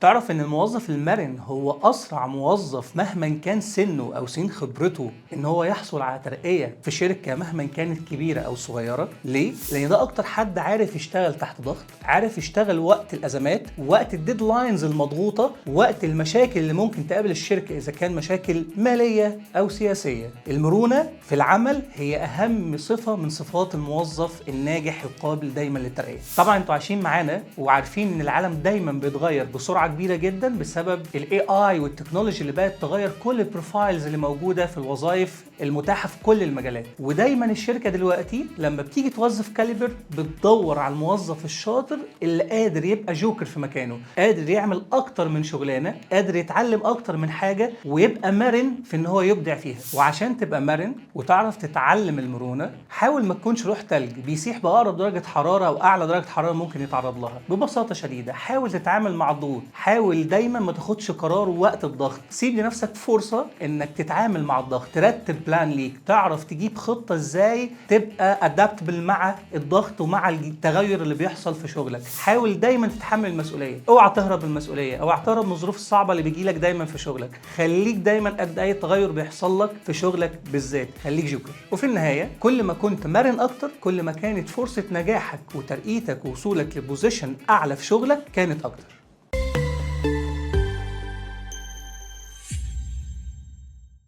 تعرف ان الموظف المرن هو اسرع موظف مهما كان سنة او سن خبرته ان هو يحصل على ترقية في شركة مهما كانت كبيرة او صغيرة؟ ليه؟ لان ده اكتر حد عارف يشتغل تحت ضغط، عارف يشتغل وقت الازمات، وقت ال deadlines المضغوطة، وقت المشاكل اللي ممكن تقابل الشركة اذا كان مشاكل مالية او سياسية. المرونة في العمل هي اهم صفة من صفات الموظف الناجح القابل دايما للترقية. طبعا انتوا عايشين معانا وعارفين ان العالم دايما بيتغير بسرعة كبيرة جدا بسبب ال AI وال technology اللي بقت تغير كل ال profiles اللي موجودة في الوظائف المتاحة في كل المجالات. ودايما الشركة دلوقتي لما بتيجي توظف caliber بتدور على الموظف الشاطر اللي قادر يبقى جوكر في مكانه، قادر يعمل اكتر من شغلانه، قادر يتعلم اكتر من حاجة ويبقى مرن في ان هو يبدع فيها. وعشان تبقى مرن وتعرف تتعلم المرونه، حاول ما تكونش لوح تلج بيسيح باقرب درجه حرارة او اعلى درجه حرارة ممكن يتعرض لها. ببساطة شديدة حاول تتعامل مع الضغوط، حاول دايما ما تاخدش قرار وقت الضغط، سيب لنفسك فرصة انك تتعامل مع الضغط، ترتب plan ليك، تعرف تجيب خطه ازاي تبقى adaptable مع الضغط ومع التغير اللي بيحصل في شغلك. حاول دايما تتحمل المسؤوليه، اوعى تهرب من المسؤوليه، اوعى تهرب من الظروف الصعبة اللي بيجي لك دايما في شغلك. خليك دايما قد اي تغير بيحصل لك في شغلك بالذات، خليك جوكر. وفي النهاية كل ما كنت مرن اكتر كل ما كانت فرصة نجاحك وترقيتك ووصولك ل position اعلى في شغلك كانت اكتر.